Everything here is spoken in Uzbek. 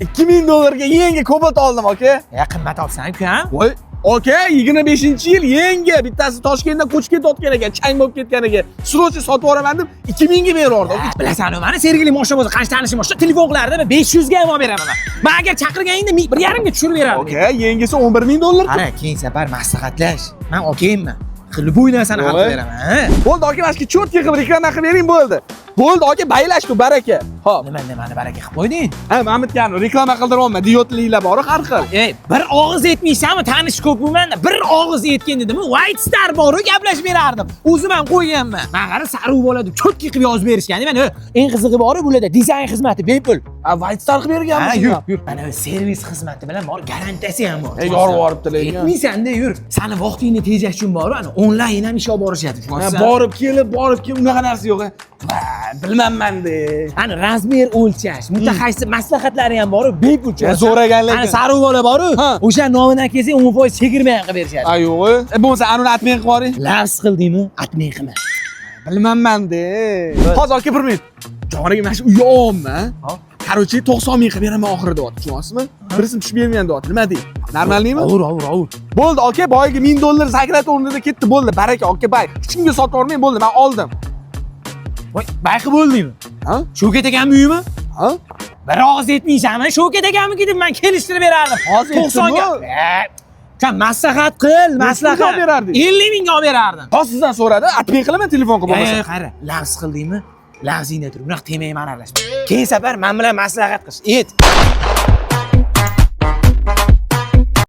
2000 dollarga yangi Cobalt oldim, aka. Ya, qimmat olsan, ukam. Voy, aka, 25-yil yangi, bittasi Toshkentdan ko'chib ketayotgan ekan, chang bo'lib ketgan ekan. Срочно sotib yuboraman deb 2000 ga berib yubordi. Bilasan, mani sergeli moshina bo'lsa, qancha tanishim moshina telefon qilardi, men 500 ga ham olib beraman. Man agar chaqirganingda 1,5 ga tushirib berardim. Aka, yangisi 11 ming dollar. Qara, keyin safar maslahatlash. Man okeyman. Любой narsani hal Voy. qilib beraman, ha? Bo'ldi, aka, mana shu чётко qilib reklama qilib bering, bo'ldi. Bo'ldi, aka, baylashku, baraka. Xo'p. Nima, nimani baraka qilib qo'yding? Ha, Mamitgani reklama qildiryapman, diodliklar bor har xil. Ey, bir og'iz aytmaysanmi? Tanish ko'p manda. Bir og'iz aytgin dedimi? White Star bor, gaplashib berardim. O'zim ham qo'yganman. Man qara, sariq bo'ladi, чётко qilib yozib berishgan. Mana eng qizig'i bor, bularda dizayn xizmati bepul. Ha, White Star qilib berganmi? Ha, yur, yur. Mana servis xizmati bilan bor, garantiyasi ham bor. Ey, yorib yuboribdi lekin. Aytmaysan-da, yur. Sani vaqtingni tejash uchun bor, ana onlayn ham ish olib borishadi. Ha, borib kelib, borib kelib, unaqa narsa yo'q. Va, bilmanman de. Ana размер o'lchash, mutaxassis maslahatlari ham bor, bepul. Ya, zo'r ekan lekin. Ana sariq bola bor-u, o'sha nomidan kelsang 10% chegirma ham qilib berishadi. Ha, yo'q. E, bo'lmasa anuni отмен qilib yuboring. Lafz qildingmi? Отмен qilma. Bilmanman de. Hozir, aka, bir minut. Joniga mana shu uyga olyapman. Ha? Короче, 90 ming qilib beraman oxirida deyapti, tushunyapsizmi? Birisini tushib bermayman deyapti. Nima dey? Нормальный mi? Ovur, ovur, ovur. Bo'ldi, aka, boyagi 1000 dollar zakrat o'rnida ketdi, bo'ldi. Baraka, aka, bay. Hech kimga sotib yubormang, bo'ldi, men oldim. Voy, bay qilib bo'ldingmi? Ha? Shu ekanmi uyimi? Ha? Bir og'iz aytmaysanmi? Shu ekanmiki deb men kelishtirib berardim. Hozir 90 ga. aytdim-ku. Sen maslahat qil, maslahat. Olib berarding? 50 mingga olib berardim. Hozir sizdan so'radi, отмен qilaman telefon qilib bo'lmasa. Ey, qara, lafz qildingmi? Lafzingda tur. Bunaqa temaga man aralashma. Keyin safar men bilan maslahat qil. Et.